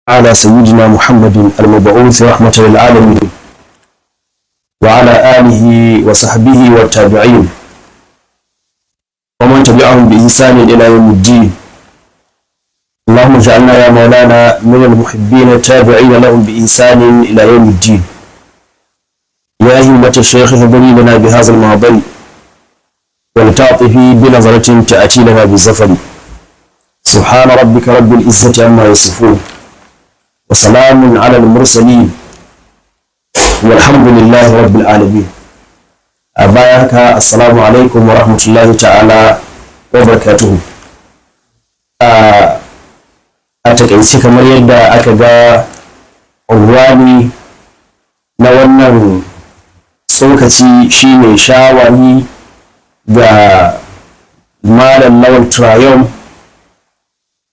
على سيدنا محمد المبعوث رحمة للعالمين وعلى آله وصحبه والتابعين ومن تبعهم بإحسان إلى يوم الدين. اللهم اجعلنا يا مولانا من المحبين التابعين لهم بإحسان إلى يوم الدين. يا همة الشيخ اهضري لنا بهذا الماضي ولتعطفي بنظرة تأتي لنا بالزفر. سبحان ربك رب العزة عما يصفون وسلام على المرسلين والحمد لله رب العالمين. أباياك السلام عليكم ورحمة الله تعالى وبركاته. A takaice kamar yadda aka ga unwani na wannan tsokaci shine shawari ga Malam Lawal Trayum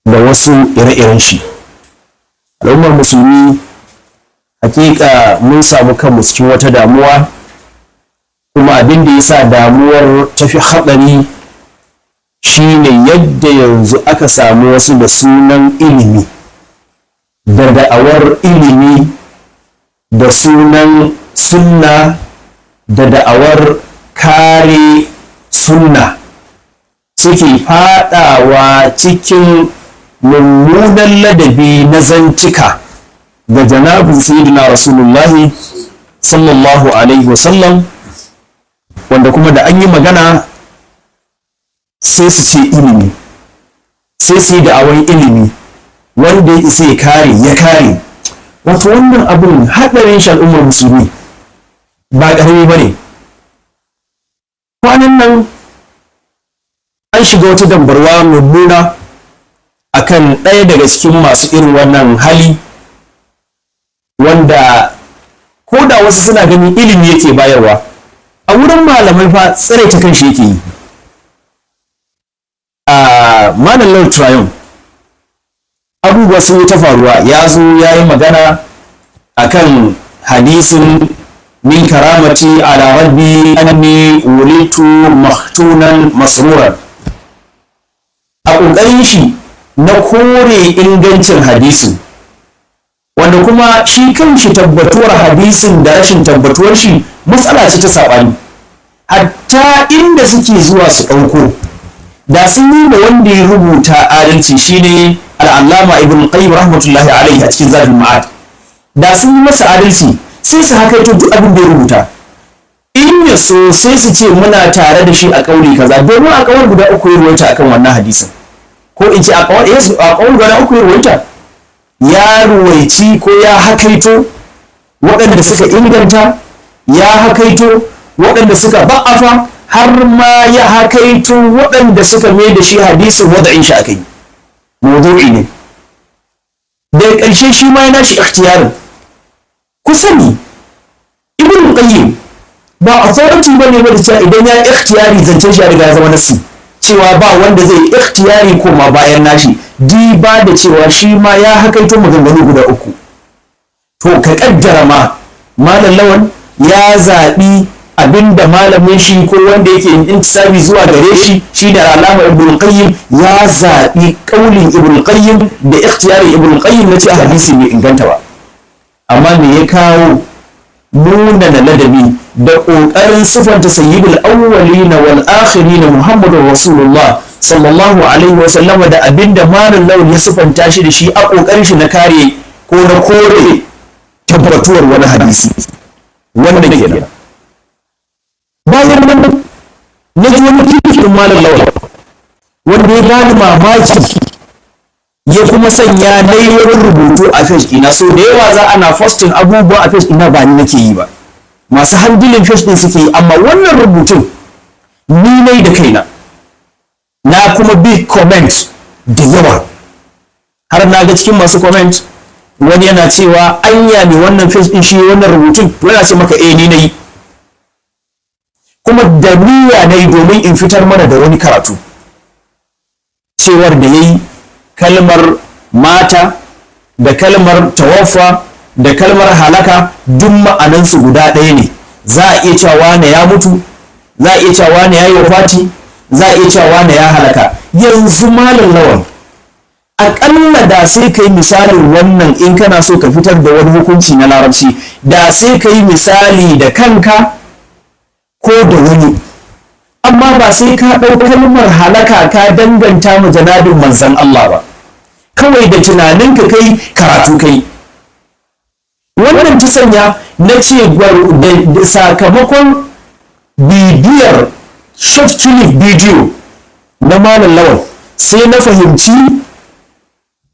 da wasu ire-iren shi. Al'ummar musulmi, hakika mun samu kanmu cikin wata damuwa, kuma abin da yasa damuwar tafi haɗari shine yadda yanzu aka samu wasu da sunan ilimi da da'awar ilimi da sunan sunna da da'awar kare sunna suke fadawa cikin mummunan ladabi na zancika ga janabin sayyidina Rasulullahi sallallahu alaihi wasallam, wanda kuma da an yi magana sai su ce ilimi, sai su yi da'awar ilimi, wanda ya isa ya kare ya kare. Wato wannan abun haɗarin shi al'ummar musulmi ba ƙarami ba ne. Kwanan nan an shiga wata dambarwa mummuna akan ɗaya daga cikin masu irin wannan hali, wanda ko da wasu suna ganin ilimi yake bayarwa, a wurin malamai fa tsare ta kanshi yake yi. A Malam Lawal Trayum abubuwa sun yi ta faruwa. Ya zo ya yi magana akan hadisin min karamati ala rabbi anni wulitu maktunan masruran. A ƙoƙarin shi na kore ingancin hadisin, wanda kuma shi kanshi tabbatuwar hadisin da rashin tabbatuwar shi matsala ce ta saɓani. Hatta inda suke zuwa su ɗauko da sun yi da wanda ya rubuta adalci shine al'allama Ibn Qayyim rahmatullahi alaihi a cikin Zadul Ma'ad, da sun yi masa adalci sai su hakaito duk abin da ya rubuta. In ya so sai su ce muna tare da shi a kauli kaza, domin a kawar guda uku ya ruwaita akan wannan hadisin, ko in ce a kawar guda uku ya ruwaita, ya ruwaici ko ya hakaito waɗanda suka inganta, ya hakaito waɗanda suka ba'afa, har ma ya hakaito waɗanda suka mai da shi hadisin wada'in shi akai mawdu'i ne. Daga ƙarshe shi ma yana shi ikhtiyarin. Ku sani Ibn Qayyim ba authority bane ba da cewa idan ya ikhtiyari zancen shi ya riga ya zama nasi, cewa ba wanda zai ikhtiyari koma bayan nashi, diba da cewa shi ma ya hakaito maganganu guda uku. To ka kaddara ma Malam Lawal ya zaɓi abinda malamin shi ko wanda yake intisabi zuwa gare shi shine alama Ibn Qayyim, ya zaɓi kaulin Ibn Qayyim da ikhtiyarin Ibn Qayyim na ce hadisi bai inganta ba. Amma me ya kawo munana ladabi da ƙoƙarin sifanta sayyidul awwalina wal akhirina Muhammadur Rasulullah sallallahu alaihi wa sallam da abinda Malam Lawal ya sifanta shi da shi a ƙoƙarin shi na kare ko na kore tabbatuwar wani hadisi? Wannan kenan. Bayan nan na ji wani kirkin Malam Lawal wanda ya bani mamaki, ya kuma sanya na yi wani rubutu a page ɗina. So da yawa za ana posting abubuwa a page ɗina ba ni nake yi ba, masu handling page ɗin suke yi, amma wannan rubutun ni nai da kaina, na kuma bi comment da yawa. Har na ga cikin masu comment wani yana cewa anya ne wannan page ɗin shi wannan rubutun, to yana ce maka eh ni na yi, kuma da niyya na yi domin in fitar mana da wani karatu. Cewar da ya yi kalmar mata da kalmar tawaffa da kalmar halaka duk ma'anansu guda ɗaya ne. Za a iya cewa wane ya mutu, za a iya cewa wane ya yi wafati, za a iya cewa wane ya halaka. Yanzu Malam Lawal Aƙalla da sai ka yi misalin wannan in kana so ka fitar da wani hukunci na larabci, da sai ka yi misali da kanka ko da wani, amma ba sai ka ɗau kalmar halaka ka danganta mu janabin manzan Allah ba. Kawai da tunaninka kai karatu kai. Wannan ta sanya na ce sakamakon bibiyar short clip bidiyo na Malam Lawal, sai na fahimci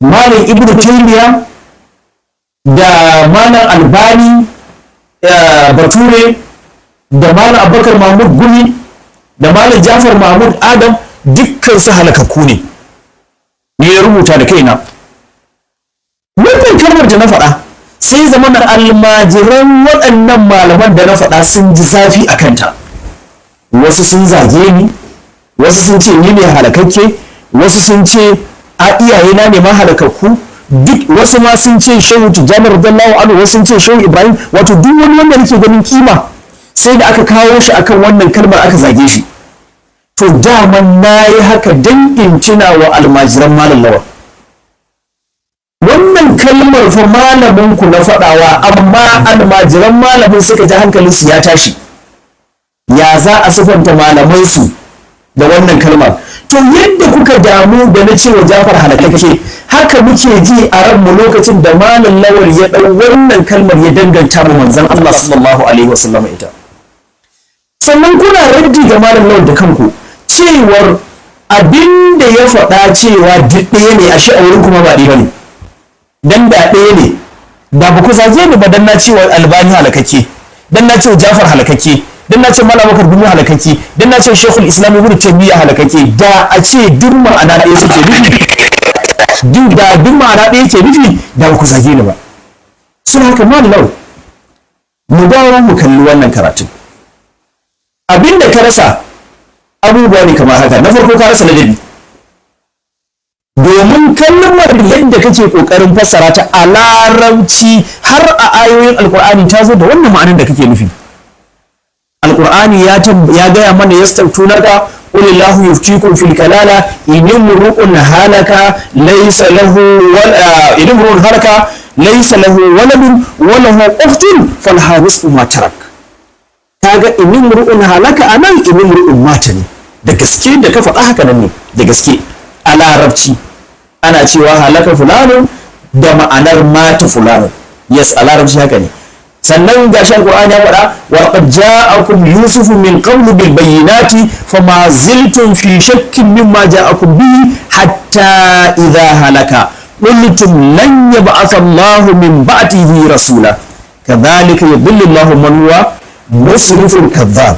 Malam Ibnu Taymiya da Malam Albani Bature da Malam Abubakar Mahmud Gumi da Malam Jafar Mahmud Adam dukkan su halakakku ne. Ni ya rubuta da kaina wannan kalmar da na faɗa, sai zama na almajiran waɗannan malaman da na faɗa sun ji zafi a kanta. Wasu sun zage ni, wasu sun ce ni ne halakakke, wasu sun ce a iyayena ne ma halakakku, duk wasu ma sun ce Shehu Tijjani radiyallahu anhu, wasu sun ce Shehu Ibrahim. Wato duk wani wanda nake ganin kima sai da aka kawo shi akan wannan kalmar aka zage shi. To daman na yi haka don in tuna wa almajiran Malam Lawal wannan kalmar. Fa malamin ku na faɗawa, amma almajiran malamin suka ji hankalinsu ya tashi, ya za a sifanta malamansu da wannan kalmar? To yadda kuka damu da na cewa Jafar halakakke, haka muke ji a ranmu lokacin da Malam Lawal ya ɗau wannan kalmar ya danganta mu manzon Allah sallallahu alaihi wasallam ita. Sannan kuna raddi ga Malam Lawal da kanku cewar abin da ya faɗa cewa duk ɗaya ne, ashe a wurin kuma ba ɗaya bane. Dan da ɗaya ne da ba ku zage ni ba dan na cewa Albani halakakke, dan na cewa Jafar halakakke, dan na ce Malam Abubakar Gumi halakakke, dan na ce Sheikhul Islam Ibn Taymiyyah halakakke. Da a ce duk ma'ana ɗaya suke nufi, duk da duk ma'ana ɗaya ke nufi, da ba ku zage ni ba. Sun haka Malam Lawal, mu dawo mu kalli wannan karatun. Abinda ka rasa abubuwa ne kamar haka. Na farko, ka rasa ladabi, domin kalmar yadda kake kokarin fassara ta a larabci, har a ayoyin Alkur'ani ta zo da wannan ma'anar da kake nufi. Alkur'ani ya gaya mana: yastaftunaka qulillahu yuftikum fil kalala in imru'un halaka laysa lahu wal in imru'un halaka laysa lahu waladun wa lahu ukhtun falaha nisfu ma tarak. Kaga in imru'un halaka anan in imru'un mata ne. Da gaske da ka faɗa haka nan ne. Da gaske a larabci ana cewa halaka fulano da ma'anar mata fulano. Yes, a larabci haka ne. Sannan gashi Alqur'ani ya faɗa: wa laqad ja'akum Yusufu min qablu bil bayyinati fama ziltum fi shakkin mimma ja'akum bihi hatta idha halaka qultum lan yab'atha Allahu min ba'dihi rasula kadhalika yudillu Allahu man huwa musrifun kadhab.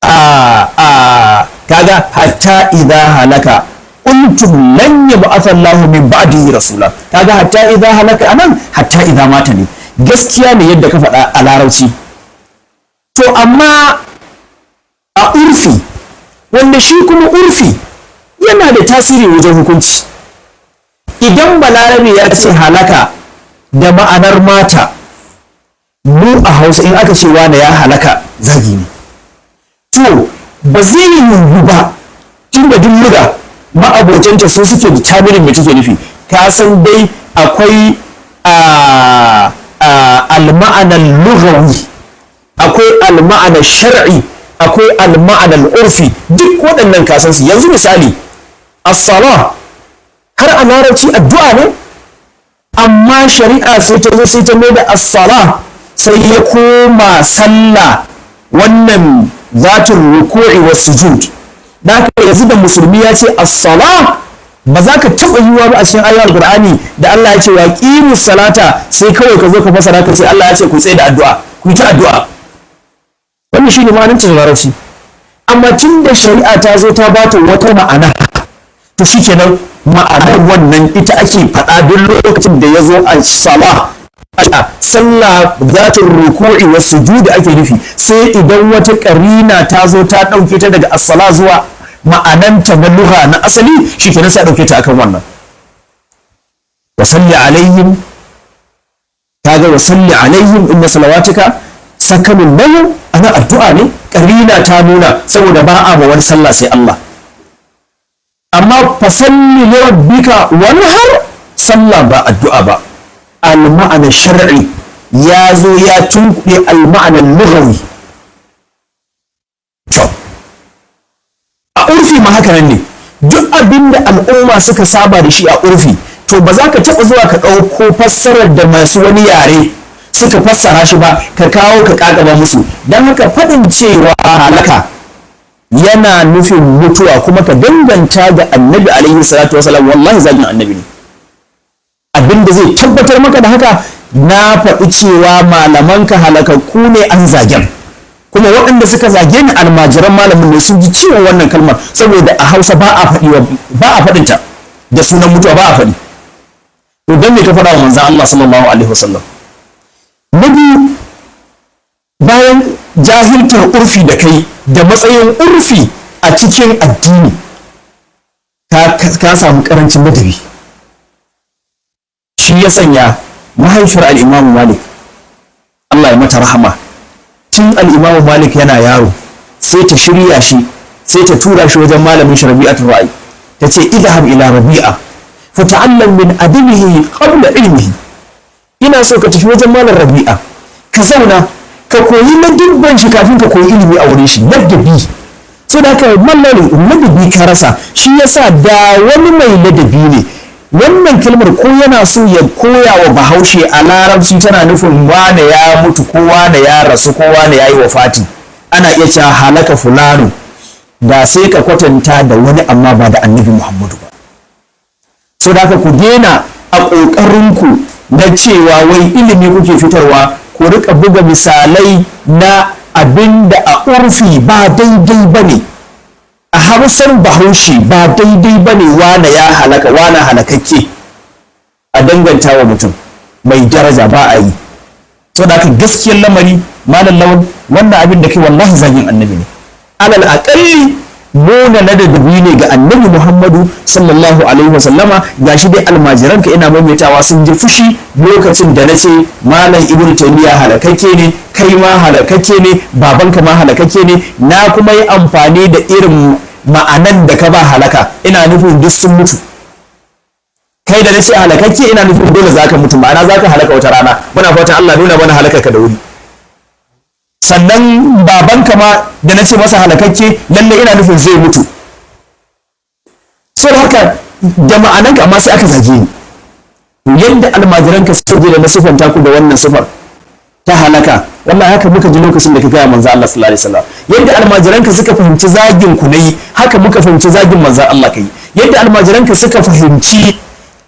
A kaga hatta idha halaka qultum lan yab'atha Allahu min ba'dihi rasula. Kaga hatta idha halaka anan hatta idha mata ne. Gaskiya ne yadda ka faɗa a larabci. To amma a urfi, wanda shi kuma urfi yana da tasiri wajen hukunci, idan Balarabe ya ce halaka da ma'anar mata, mu a Hausa in aka ce wane ya halaka, zagi ne. To ba zai yiwu ba, tun da duk luga ma'abocanta su suke determining me take nufi. Ka san dai akwai al-ma'anar lughawi, akwai al-ma'anar shar'i, akwai al-ma'anar urfi, duk waɗannan ka san su. Yanzu misali, as-salah har a larabci addu'a ne, amma shari'a sai ta zo sai ta mai da as-salah sai ya koma sallah, wannan zatin ruku'i wa sujud. Da haka yanzu da musulmi ya ce as-salah, ba za ka taɓa yiwuwa ba a cikin ayoyin Alƙur'ani da Allah ya ce wa qimus salata, sai kawai ka zo ka fasara ka ce Allah ya ce ku tsaye da addu'a, ku yi ta addu'a. Wannan shine ma'anar ta larabci. Amma tun da shari'a ta zo ta bata wata ma'ana, to shikenan, ma'anar wannan ita ake faɗa. Duk lokacin da ya zo a salah, sallah zatin ruku'i wa sujudi ake nufi, sai idan wata karina ta zo ta ɗauke ta daga as-sala zuwa ma'ananta na lugha na asali, shikenan sai a ɗauke ta akan wannan. Wa salli alaihim, kaga wa salli alaihim inna salawatika sakanun lahum, ana addu'a ne. Karina ta nuna saboda ba a ma wani sallah sai Allah. Amma fasalli li rabbika wanhar, sallah ba addu'a ba. Al-ma'ana shar'i ya zo ya tunkuɗe al-ma'ana lughawi. To a urfi ma haka nan ne, duk abin da al'umma suka saba da shi a urfi, to ba za ka taɓa zuwa ka ɗauko fassarar da masu wani yare suka fassara shi ba ka kawo ka ƙaƙaba musu. Don haka faɗin cewa halaka yana nufin mutuwa kuma ka danganta ga Annabi alaihi salatu wasalam, wallahi zagin Annabi ne. Abin da zai tabbatar maka da haka, na faɗi cewa malamanka halakakku ne, an zagen kuma waɗanda suka zage ni almajiran malamin ne, sun ji ciwon wannan kalmar, saboda a Hausa ba a faɗi, ba a faɗinta da sunan mutuwa, ba a faɗi. To don me ka faɗa wa manzon Allah sallallahu alaihi wasallam? Na biyu, bayan jahiltar urfi da kai da matsayin urfi a cikin addini, ka samu karancin ladabi. Shi ya sanya mahaifiyar Al'imamu Malik, Allah ya mata rahama, tun Al'imamu Malik yana yaro sai ta shirya shi, sai ta tura shi wajen malamin shi Rabi'atul Ra'ayi, ta ce: "Idhhab ila Rabi'a fata'allam min adabihi qabla ilmihi." Ina so ka tafi wajen malam Rabi'a ka zauna ka koyi ladabban shi kafin ka koyi ilimi a wurin shi, ladabi. So da haka mallari ladabi ka rasa. Shi yasa da wani mai ladabi ne, wannan kalmar ko yana so ya koya wa Bahaushe a Larabci tana nufin wane ya mutu ko wane ya rasu ko wane ya yi wafati, ana iya cewa halaka fulano, da sai ka kwatanta da wani, amma ba da Annabi Muhammadu ba. So da haka ku daina a ƙoƙarinku na cewa wai ilimi kuke fitarwa, ku rika buga misalai na abin da a urfi ba daidai ba ne, a Hausar Bahaushe ba daidai ba ne. Wane ya halaka, wane halakakke, a danganta wa mutum mai daraja, ba a yi. So da haka gaskiyar lamari, Malam Lawal, wannan abin da kai wallahi zagin Annabi ne, alal aƙalli muna ladabi ne ga Annabi Muhammadu sallallahu alaihi wasallama. Gashi dai almajiranka, ina maimaitawa, sun ji fushi lokacin da na ce Malam Ibnu Taymiya halakakke ne, kai ma halakakke ne, babanka ma halakakke ne. Na kuma yi amfani da irin ma'anan da ka ba halaka, ina nufin duk sun mutu. Kai da na ce halakakke, ina nufin dole zaka mutu, ma'ana zaka halaka wata rana. Muna fatan Allah nuna mana halaka ka da wuri. Sannan babanka ma da na ce masa halakakke, lalle ina nufin zai mutu. So da haka da ma'ananka, amma sai aka zage ni. Yadda almajiranka suka je da na sifanta ku da wannan sifar ta halaka, wallahi haka muka ji lokacin da ka gaya manzo Allah sallallahu alaihi wasallam. Yadda almajiranka suka fahimci zagin ku nayi, haka muka fahimci zagin manzo Allah kai. Yadda almajiranka suka fahimci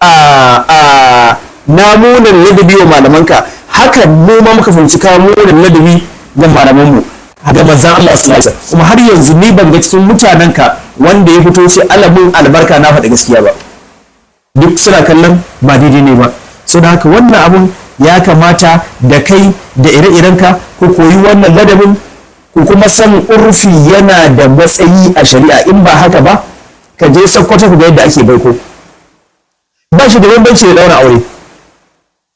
a namunan ladabi wa malamanka, haka mu ma muka fahimci kamunan ladabi ga malamanmu, ga manzon Allah sallallahu alaihi wasallam. Kuma har yanzu ni ban ga cikin mutanenka wanda ya fito ce alamun albarka na faɗi gaskiya ba. Duk suna kallon ba daidai ne ba. So da haka wannan abun ya kamata da kai da ire-irenka ku koyi wannan ladabin, ku kuma san urfi yana da matsayi a shari'a. In ba haka ba, ka je Sokoto ku ga yadda ake baiko, ba shi da bambanci da daura aure,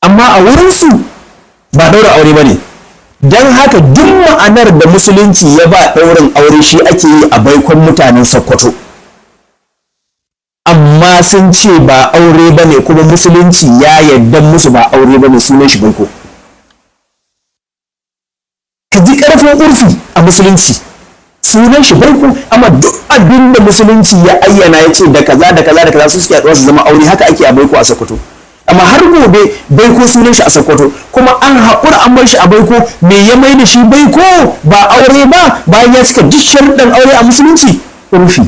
amma a wurinsu ba daura aure ba ne. Don haka duk ma'anar da Musulunci ya ba ɗaurin aure, shi ake yi a baikon mutanen Sokoto, amma sun ce ba aure ba ne, kuma Musulunci ya yarda musu ba aure ba ne, sunan shi baiko. Ka ji ƙarfin urfi a Musulunci. Sunan shi baiko, amma duk abin da Musulunci ya ayyana, ya ce da kaza da kaza da kaza su suke haɗuwa su zama aure, haka ake a baiko a Sokoto. Amma har gobe baiko sunan shi a Sokoto, kuma an haƙura an bar shi a baiko. Me ya mai da shi baiko ba aure ba, bayan ya cika duk sharuɗan aure a Musulunci? Urfi.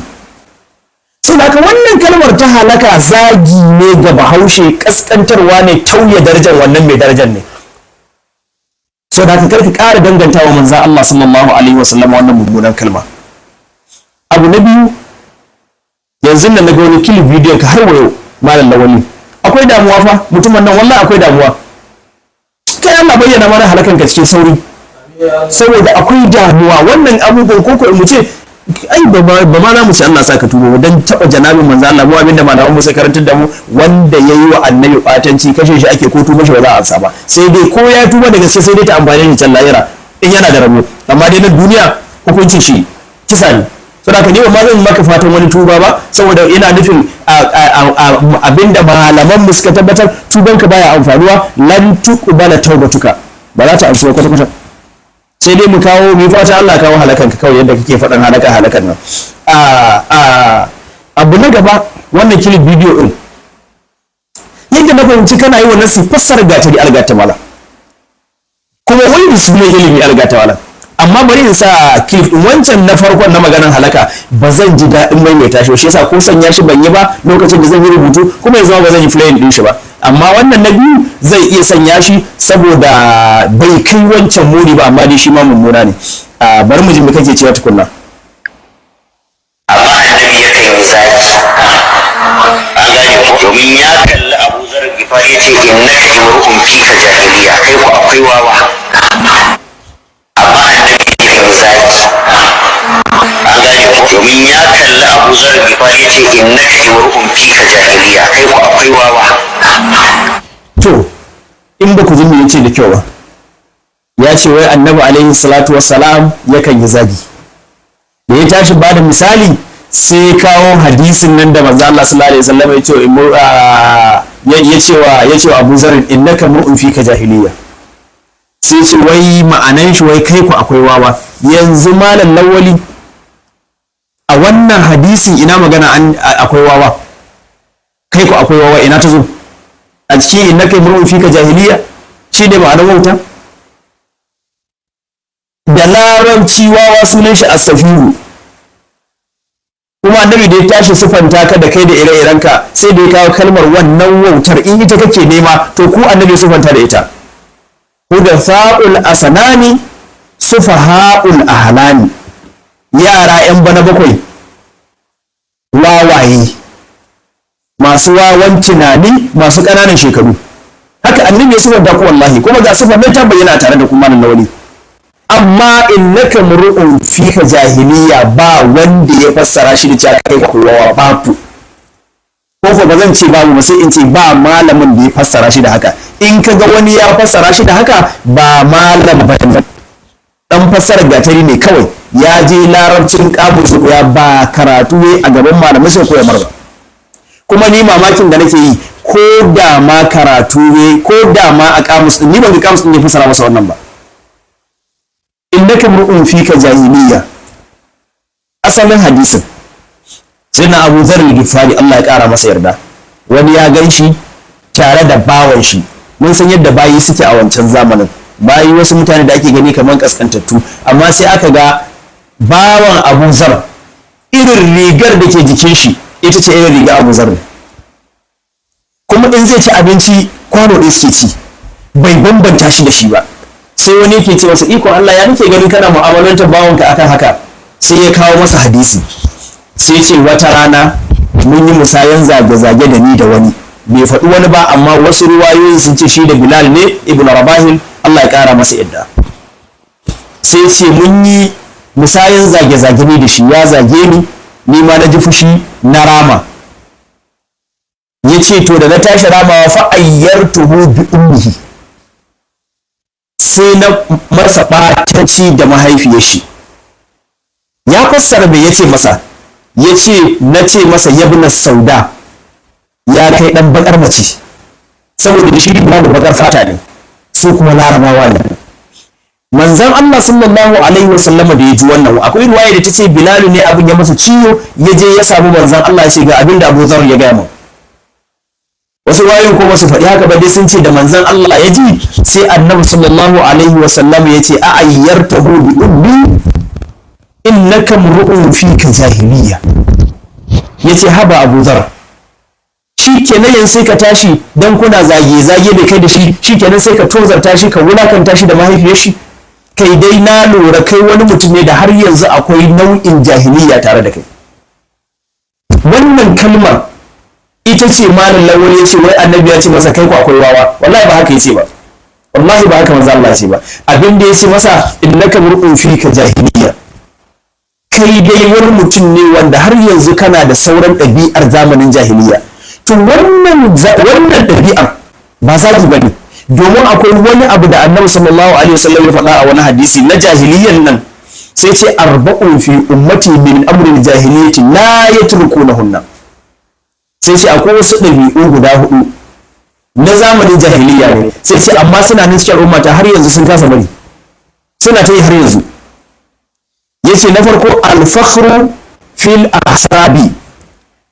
Saboda haka wannan kalmar ta halaka zagi ne ga Bahaushe, kaskantarwa ne, tauye darajar wannan mai darajar ne. Saboda haka karka ƙara dangantawa manzan Allah sallallahu alaihi wasallam wannan mummunan kalma. Abu na biyu, yanzu nan na ga wani clip bidiyon ka har wayo, Malam Lawali. Akwai damuwa fa, mutumin nan wallahi akwai damuwa. Kai, Allah bayyana mana halakan ka cikin sauri, saboda akwai damuwa wannan abubuwan. Ko ko mu ce ai ba ma za mu ce Allah sa ka tuba ba, dan taba janabin manzo Allah, mu abinda malaman mu sai karantar da mu, wanda yayi wa Annabi batanci kashe shi ake, ko tuba shi ba za a ansa ba. Sai dai ko ya tuba da gaske, sai dai ta amfani da can lahira in yana da rabo, amma dai na duniya hukuncin shi kisa ne. Saboda ni ba ma zan maka fatan wani tuba ba, saboda ina nufin abinda malaman mu suka tabbatar, tubanka baya amfanuwa. Lan tuqbala taubatuka, ba za ta amsu kwata kwata. Sai dai mu kawo mu fata Allah kawo halakan ka kawai, yadda kake faɗan halaka halakan nan. Abu na gaba, wannan clip bidiyo din, yadda na fahimci kana yi wannan su fassara gatari, algata mala, kuma wai da sunan ilimi, algata mala. Amma bari in sa clip din wancan na farkon na maganan halaka. Ba zan ji daɗin maimaita shi, shi yasa ko sanya shi ban yi ba lokacin da zan yi rubutu, kuma yanzu ba zan yi playing din shi ba. Amma wannan na biyu zai iya sanya shi saboda bai kai wancan muni ba, amma dai shi ma mummuna ne. Bari mu ji me kake cewa tukunna. Amma Annabi yakan yi zaki, an gane ko? Domin ya kalli Abu Zar Gifari ya ce, "Innaka imru'un fika jahiliya," kai ko akwai wawa. Amma Annabi yakan yi zaki, an gane ko? Domin ya kalli Abu Zar Gifari ya ce, "Innaka imru'un fika jahiliya," kai ko akwai wawa. To, in ba ku ji me yace da kyau ba, ya ce wai Annabi alaihi salatu wassalam yakan yi zagi. Da ya tashi ba da misali, sai kawo hadisin nan da manzo Allah sallallahu alaihi wasallam ya ce wa Abu Zar, "Innaka mur'un fika jahiliya." Sai ce wai ma'anan shi wai kai ku akwai wawa. Yanzu Malam Lawali, a wannan hadisin ina magana an akwai wawa? Kai ku akwai wawa, ina ta zo a cikin "innaka mur'un fika jahiliya"? Shi ne ma'anar wauta? Da Larabci wawa sunan shi as-safihu. Kuma Annabi da ya tashi sifanta ka da kai da ire-irenka, sai da ya kawo kalmar wannan wautar. In ita kake nema, to ku Annabi sifanta da ita: hudatha'ul asnani, sufaha'ul ahlani, yara yan bana bakwai, wawaye, masu wawan tunani, masu ƙananan shekaru. Haka Annabi ya sifanta ku wallahi, kuma ga sifar nan ta bayyana tare da kuma nan Lawali. Amma "innaka mru'un fika jahiliya" ba wanda ya fassara shi da cewa kai kowa, babu. Ko ba zan ce babu ba, sai in ce ba malamin da ya fassara shi da haka. In ka ga wani ya fassara shi da haka, ba malam ba, dan fassarar gatari ne kawai. Ya je Larabcin kamus ya ba karatu a gaban malamai sai koya marba. Kuma ni mamakin da nake yi, ko da ma karatu ne, ko da ma a kamus din, ni ban ga kamus din ya fassara masa wannan ba. "Innaka mru'un fika jahiliya", asalin hadisin, sai na Abu Dharr al-Ghifari, Allah ya kara masa yarda, wani ya gan shi tare da bawan shi. Mun san yadda bayi suke a wancan zamanin. Bayi wasu mutane da ake gani kamar kaskantattu, amma sai aka ga bawan Abu Zar, irin rigar da ke jikin shi ita ce irin rigar Abu Zar, kuma in zai ci abinci kwano ɗaya suke ci, bai bambanta shi da shi ba. Sai wani yake ce masa, "Iko Allah, ya nake ganin kana mu'amalantar bawanka akan haka?" Sai ya kawo masa hadisi, sai ce wata rana mun yi musayan zage-zage da ni da wani. Bai faɗi wani ba, amma wasu ruwayoyin sun ce shi da Bilal ne ibn Rabahin, Allah ya ƙara masa yadda. Sai ce mun yi musayan zage-zage ne da shi, ya zage ni, ni ma na ji fushi na rama. Ya ce to da na tashi ramawa, fa ayyartuhu bi ummihi, sai na masa ɓatanci da mahaifiyar shi. Ya fassara me yace masa, ya ce na ce masa, "Yabna sauda," ya kai dan bakar mace, saboda shi babu bakar fata ne, su kuma Larabawa ne. Manzon Allah sallallahu alaihi wasallam da ya ji wannan, akwai ruwaya da ta ce Bilal ne abin ya masa ciwo, ya je ya samu manzon Allah ya ce ga abin da Abu Dharr ya gaya min. Wasu wayoyin ko basu faɗi haka ba dai, sun ce da manzon Allah ya ji, sai Annabi sallallahu alaihi wasallam ya ce, "A ayyartahu bi ummi? Innaka mru'un fika jahiliya." Yace, "Haba Abu Dharr, shikenan yanzu sai ka tashi dan kuna zage zage da kai da shi, shikenan sai ka tozarta shi, ka wulakanta shi da mahaifiyar shi? Kai dai na lura kai wani mutum ne da har yanzu akwai nau'in jahiliya tare da kai." Wannan kalmar ita ce Malam Lawal ya ce wai Annabi ya ce masa kai ku akwai wawa. Wallahi ba haka yace ba, wallahi ba haka manzo Allah ya ce ba. Abin da ya ce masa, "Innaka mur'un fika jahiliya," kai dai wani mutum ne wanda har yanzu kana da sauran ɗabi'ar zamanin jahiliya. To wannan ɗabi'ar ba zagi bane, domin akwai wani abu da Annabi sallallahu alaihi wasallam ya faɗa a wani hadisi na jahiliyan nan. Sai ce arba'un fi ummati min amril jahiliyyati la yatrukunahunna. Sai ce akwai wasu ɗabi'u guda hudu na zamanin jahiliya ne, sai ce amma suna nan cikin al'ummata har yanzu, sun kasa bari, suna ta yi har yanzu. Yace na farko alfakhru fil ahsabi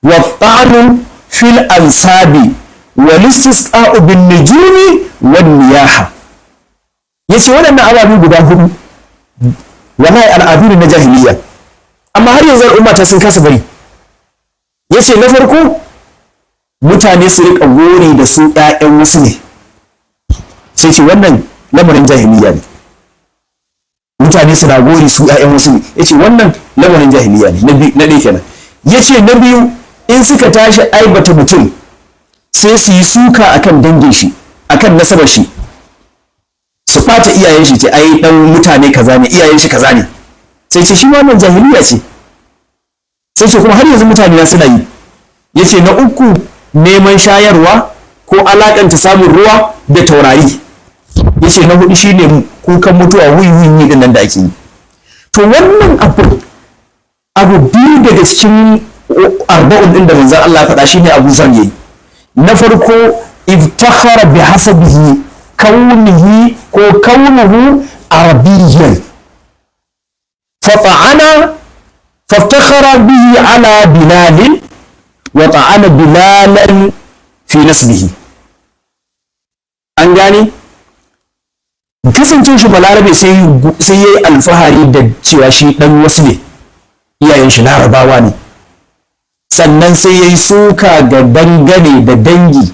wa ta'nu fil ansabi wa listisqa'u bin nujumi wan niyaha. Yace waɗannan ababe guda hudu wallahi al'adu ne na jahiliya, amma har yanzu al'umma ta sun kasa bari. Yace na farko mutane su riƙa gori da su ƴaƴan wasu ne, sai ce wannan lamarin jahiliya ne. Mutane suna gori su ƴaƴan wasu ne, yace wannan lamarin jahiliya ne. Na ɗaya kenan. Yace na biyu, in suka tashi aibata mutum sai su yi suka akan dangin shi, akan nasabar shi, su ɓata iyayen shi, ce ai dan mutane kaza ne, iyayen shi kaza ne. Sai ce shi ma wannan jahiliya ce, sai ce kuma har yanzu mutane na suna yi. Yace na uku, neman shayarwa ko alakanta samun ruwa da taurari. Yace na hudu shine kukan mutuwa, wuyi din nan da ake yi. To wannan abu biyu daga cikin arba'un din da manzon Allah ya faɗa shine Abu Zar yayi. Na farko, iftakhara bi hasabihi kaunihi ko kaunuhu arabiyyan, fata'ana faftakhara bihi ala bilalin wa ta'ana bilalan fi nasbihi. An gane, kasance shi balarabe sai yayi alfahari da cewa shi dan wasu ne, iyayen shi larabawa ne. Sannan sai yayi suka ga dangane da dangi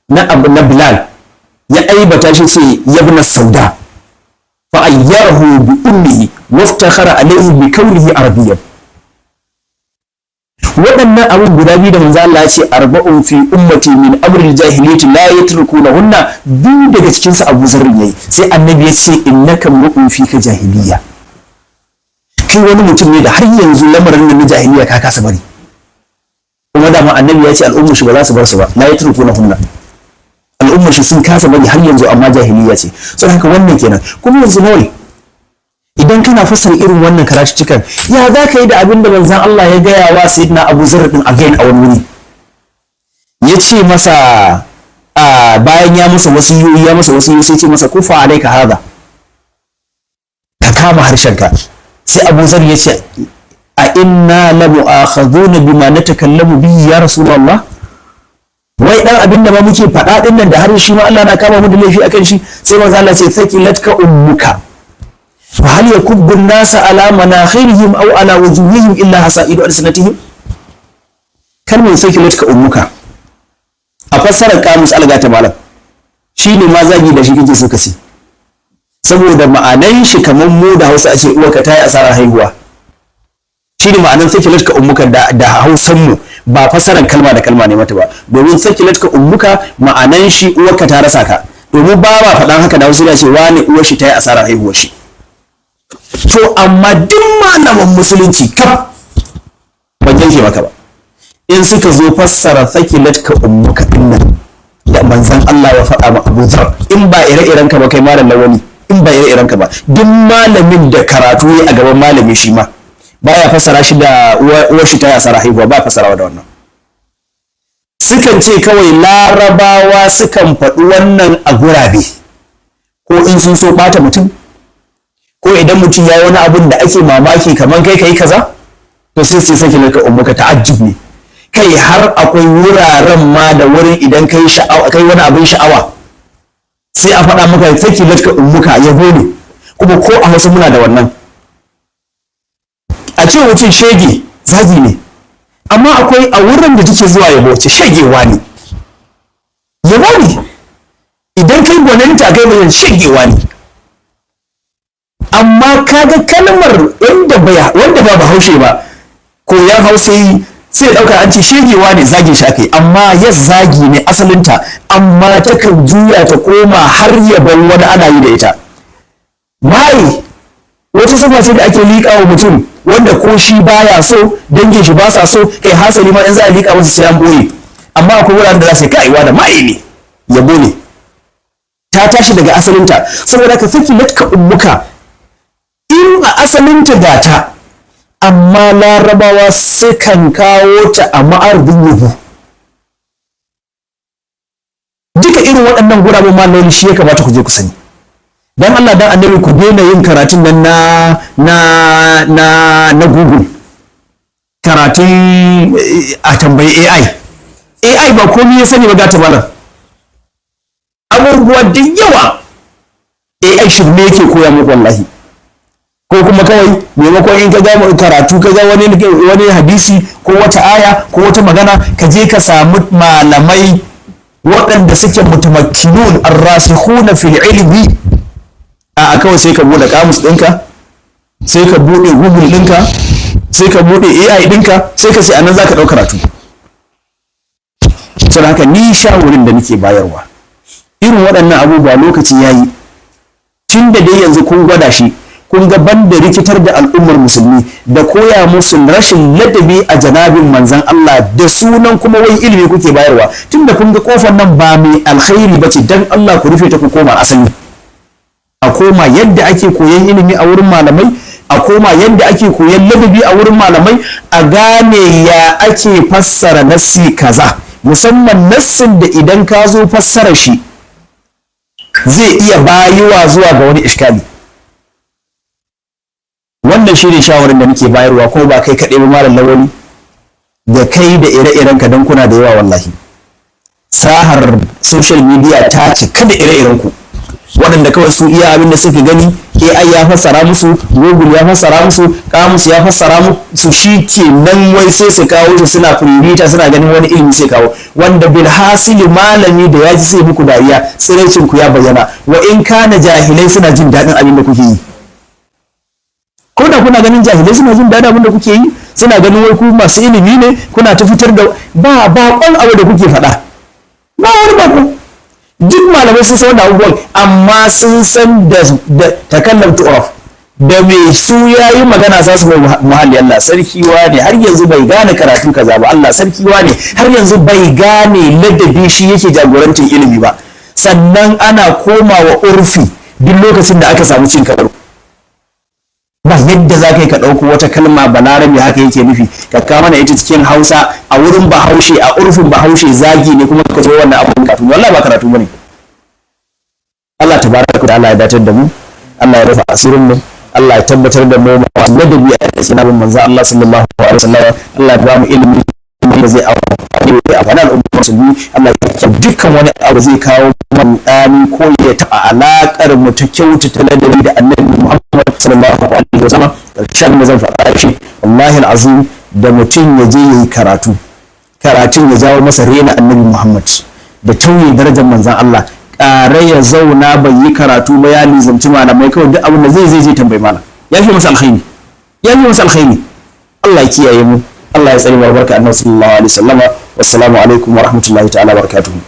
na abu na Bilal, ya aibata shi, ce yabna sauda, fa ayyarahu bi ummihi waftakhara alayhi bi kaunihi arabiyyan. Waɗannan abin guda biyu da manzo Allah ya ce arba'un fi ummati min amril jahiliyyati la yatrukunahunna, biyu daga cikin su Abu Zarr yayi. Sai annabi ya ce innaka mru'un fika jahiliya, kai wani mutum ne da har yanzu lamarin nan na jahiliya ka kasa bari. Kuma dama annabi ya ce al'ummar shi ba za su bar su ba, la yatrukunahunna, al'ummar shi sun kasa bari har yanzu, amma jahiliya ce. Saboda haka wannan kenan. Kuma yanzu nawa idan kana fassara irin wannan karatuttukan, ya za ka yi da abin da manzan Allah ya gaya wa sayyidina Abu Zarr din again a wani wuri? Ya ce masa, bayan ya masa wasiyoyi, ya masa wasiyoyi, sai ce masa kufa alaika hada, ka kama harshenka. Sai Abu Zarr ya ce a inna la mu'akhadhuna bima natakallamu bihi ya rasulullah, wai dan abin da ma muke faɗa din nan da har shi ma Allah na kama mu da laifi akan shi. Sai manzan Allah ce thaqilatka ummuka فهل يكب الناس على مناخرهم أو على وجوههم إلا حصائد ألسنتهم. Kalmar sakilatka ummuka a fassarar kamus, alga ta malam, shine ma zagi da shi kake so ka ce, saboda ma'anan shi kamar mu da Hausa a ce uwarka ta yi asarar haihuwa, shine ma'anan sakilatka ummuka da Hausan mu, ba fassarar kalma da kalma ne mata ba. Domin sakilatka ummuka ma'anan shi uwarka ta rasa ka, domin ba ba faɗan haka da Hausa da ce wani uwar shi ta yi asarar haihuwar shi. To amma duk malaman musulunci kaf, ban yanke maka ba, in suka zo fassara sakilatka ummuka dinnan da manzon Allah ya faɗa ma Abu Dharr, in ba ire-iren ka ba kai malam lawali, in ba ire-iren ka ba, duk malamin da karatu ya a gaban malami shi ma baya fassara shi da uwar shi ta yi asara haihuwa, ba fassarawa da wannan. Sukan ce kawai larabawa sukan faɗi wannan a gurabe, ko in sun so ɓata mutum, ko idan mutum ya yi wani abun da ake mamaki kamar kai kai kaza, to sai sai sake laka ummuka, ta'ajjub ne. Kai har akwai wuraren ma da wurin idan kai sha'awa, kai wani abin sha'awa, sai a faɗa maka sake laka ummuka, yabo ne. Kuma ko a Hausa muna da wannan, a ce mutum shege zagi ne, amma akwai a wurin da take zuwa yabo, ce shegewa ne, yabo ne. Idan kai gwaninta kai mutum shegewa ne. Amma kaga kalmar wanda ba bahaushe ba koyan Hausa yi sai dauka an ce shegewa ne, zagin shi akai, amma ya zagi ne asalinta, amma takan juya ta koma har yaban wani ana yi da ita. Mai wata sifa ce da ake liƙa wa mutum wanda ko shi baya so, dangin shi ba sa so, kai hasali ma in za a liƙa masa sai an boye. Amma akwai wuraren da za su yi kai wa da mai ne, yabo ne, ta tashi daga asalinta. Saboda ka saki latka ummuka, In a asalin ta gata, amma Larabawa sukan kawo ta a ma'arbin yabo. Duka irin waɗannan guraben, malami, shi ya kamata ku je ku sani. Dan Allah dan Annabi, ku daina yin karatun nan na Google, karatun a tambayi AI. AI ba komai ya sani ba, gata malam. Abubuwa da yawa AI shirme yake koya muku, wallahi. Ko kuma kawai maimakon in ka gama karatu, ka ga wani hadisi ko wata aya ko wata magana, ka je ka samu malamai waɗanda suke mutamakkinun, arrasikhuna fil ilmi. A kawai sai ka bude kamus ɗinka, sai ka bude Google ɗinka, sai ka bude AI ɗinka, sai ka ce anan za ka ɗau karatu. Saboda haka, ni shawarin da nake bayarwa, irin waɗannan abubuwa lokaci ya yi. Tun da dai yanzu kun gwada shi, kun ga banda rikitar da al'ummar Musulmi da koya musu rashin ladabi a janabin Manzan Allah da sunan kuma wai ilimi kuke bayarwa, tun da kun ga kofar nan ba mai alkhairi ba ce, dan Allah ku rufe ta, ku koma asali. A koma yadda ake koyan ilimi a wurin malamai, a koma yadda ake koyan ladabi a wurin malamai, a gane ya ake fassara nassi kaza, musamman nassin da idan ka zo fassara shi zai iya bayuwa zuwa ga wani iskali. Wannan shi ne shawarin da nake bayarwa, ko ba kai kaɗai ba, Malam Lawali, da kai da ire-iren ka, don kuna da yawa wallahi. Sahar social media ta cika da ire-iren ku, waɗanda kawai su iya abin da suka gani, AI ya fassara musu, Google ya fassara musu, kamus ya fassara musu, shi ke nan wai sai su kawo shi, suna firirita, suna ganin wani ilimi sai kawo, wanda bilhassali malami da ya ji sai muku dariya. Tsiraicin ku ya bayyana. Wa in kana jahilai suna jin daɗin abin da kuke yi, ko da kuna ganin jahilai suna jin daɗin abin da kuke yi, suna ganin wai ku masu ilimi ne, kuna ta fitar da ba baƙon abu da kuke faɗa, ba wani bako. Duk malamai sun san wannan abubuwan, amma sun san da takallam tu'raf, da mai su yayi magana za su mai muhalli. Allah sarki ne, har yanzu bai gane karatu kaza ba. Allah sarki ne, har yanzu bai gane ladabi shi yake jagorantar ilimi ba. Sannan ana komawa urfi duk lokacin da aka samu cin karo. Ba yadda za ka yi ka ɗauko wata kalma, Balarabe haka yake nufi, ka kawo mana ita cikin Hausa, a wurin Bahaushe, a urfin Bahaushe zagi ne, kuma ka ce wannan abun karatu. Wallahi ba karatu bane. Allah tabaraka ta'ala ya datar da mu, Allah ya rufa asirin mu, Allah ya tabbatar da mu masu ladabi a cikin abin Manzo Allah sallallahu alaihi wasallam. Allah ya ba mu ilimi da zai amfani al'ummar Musulmi. Allah ya dukkan wani abu zai kawo mana ko ya taɓa alaƙar mu ta kyautata ladabi da Annabi Muhammad sallallahu alaihi wasallam. Karshen da zan faɗa shi, wallahi al'azim, da mutum ya je yayi karatu, karatun ya jawo masa rena Annabi Muhammad da tauye darajar Manzon Allah, ƙara ya zauna bai yi karatu ba, ya lizamci malamai kawai, duk abin da zai zai tambayi malam, ya fi masa alkhairi, ya fi masa alkhairi. Allah ya kiyaye mu, Allah ya tsare mu, barka Annabi sallallahu alaihi wasallama. Wassalamu alaikum wa rahmatullahi ta'ala barakatuhu.